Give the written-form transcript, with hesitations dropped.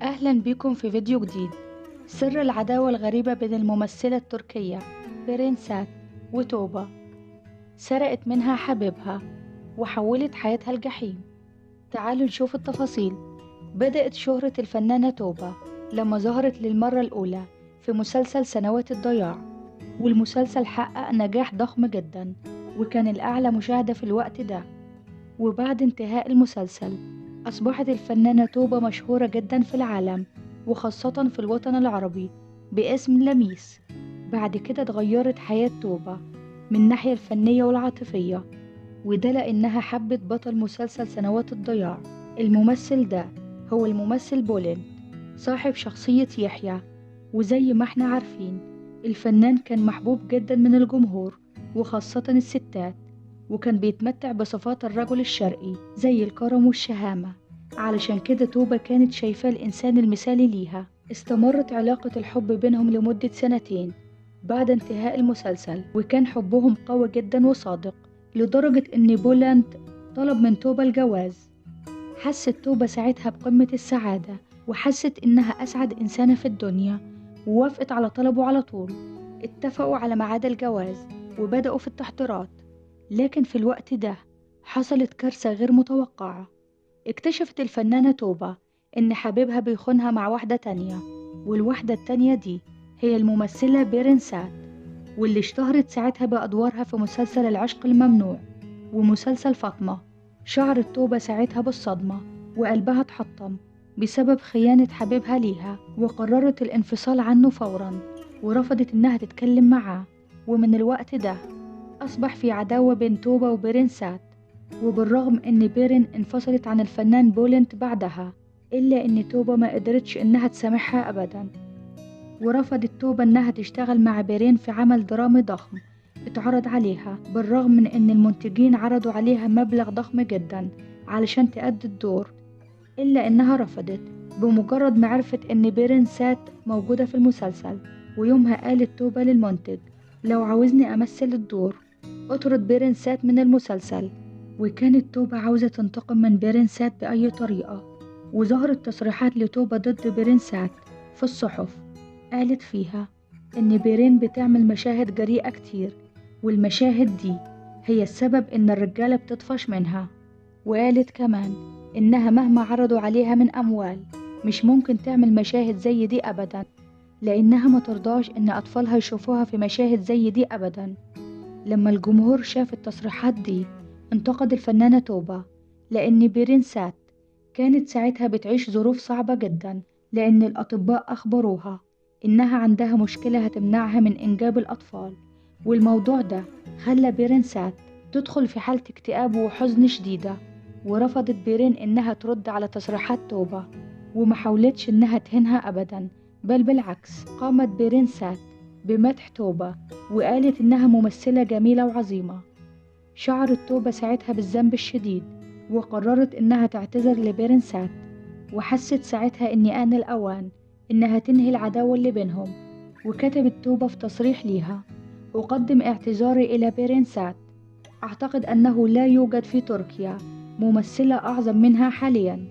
أهلا بكم في فيديو جديد. سر العداوة الغريبة بين الممثلة التركية بيرين سات وتوبة. سرقت منها حبيبها وحولت حياتها الجحيم. تعالوا نشوف التفاصيل. بدأت شهرة الفنانة توبة لما ظهرت للمرة الأولى في مسلسل سنوات الضياع، والمسلسل حقق نجاح ضخم جدا وكان الأعلى مشاهدة في الوقت ده. وبعد انتهاء المسلسل أصبحت الفنانة توبة مشهورة جدا في العالم وخاصة في الوطن العربي باسم لميس. بعد كده اتغيرت حياة توبة من الناحية الفنية والعاطفية، وده لأنها حبت بطل مسلسل سنوات الضياع. الممثل ده هو الممثل بولنت صاحب شخصية يحيى، وزي ما احنا عارفين الفنان كان محبوب جدا من الجمهور وخاصة الستات، وكان بيتمتع بصفات الرجل الشرقي زي الكرم والشهامة. علشان كده توبة كانت شايفاه الإنسان المثالي ليها. استمرت علاقة الحب بينهم لمدة سنتين بعد انتهاء المسلسل، وكان حبهم قوي جدا وصادق لدرجة إن بولنت طلب من توبة الجواز. حست توبة ساعتها بقمة السعادة وحست إنها أسعد إنسانة في الدنيا، ووافقت على طلبه على طول. اتفقوا على ميعاد الجواز وبدأوا في التحضيرات، لكن في الوقت ده حصلت كارثة غير متوقعة. اكتشفت الفنانة توبة إن حبيبها بيخونها مع واحدة تانية، والواحدة التانية دي هي الممثلة بيرين سات، واللي اشتهرت ساعتها بأدوارها في مسلسل العشق الممنوع ومسلسل فاطمة. شعرت توبة ساعتها بالصدمة وقلبها اتحطم بسبب خيانة حبيبها ليها، وقررت الانفصال عنه فورا ورفضت إنها تتكلم معاه. ومن الوقت ده أصبح في عداوة بين توبة وبيرين سات. وبالرغم إن بيرين انفصلت عن الفنان بولنت بعدها، إلا إن توبة ما قدرتش إنها تسامحها أبدا، ورفضت توبة إنها تشتغل مع بيرين في عمل درامي ضخم اتعرض عليها، بالرغم من إن المنتجين عرضوا عليها مبلغ ضخم جدا علشان تأدي الدور، إلا إنها رفضت بمجرد ما عرفت إن بيرين سات موجودة في المسلسل. ويومها قالت توبة للمنتج: لو عاوزني أمثل الدور اطرد بيرين سات من المسلسل. وكانت توبة عاوزة تنتقم من بيرين سات بأي طريقة، وظهرت تصريحات لتوبة ضد بيرين سات في الصحف قالت فيها إن بيرين بتعمل مشاهد جريئة كتير، والمشاهد دي هي السبب إن الرجالة بتطفش منها. وقالت كمان إنها مهما عرضوا عليها من أموال مش ممكن تعمل مشاهد زي دي أبدا، لأنها ما ترضاش إن أطفالها يشوفوها في مشاهد زي دي أبدا. لما الجمهور شاف التصريحات دي انتقد الفنانة توبة، لأن بيرين سات كانت ساعتها بتعيش ظروف صعبة جدا، لأن الأطباء أخبروها إنها عندها مشكلة هتمنعها من إنجاب الأطفال، والموضوع ده خلى بيرين سات تدخل في حالة اكتئاب وحزن شديدة. ورفضت بيرين إنها ترد على تصريحات توبة وما حاولتش إنها تهينها أبدا، بل بالعكس قامت بيرين سات بمدح توبة وقالت إنها ممثلة جميلة وعظيمة. شعرت توبة ساعتها بالذنب الشديد وقررت إنها تعتذر لبيرين سات، وحست ساعتها إن آن الأوان إنها تنهي العداوة اللي بينهم. وكتبت توبة في تصريح ليها: أقدم اعتذاري إلى بيرين سات، أعتقد أنه لا يوجد في تركيا ممثلة أعظم منها حاليا.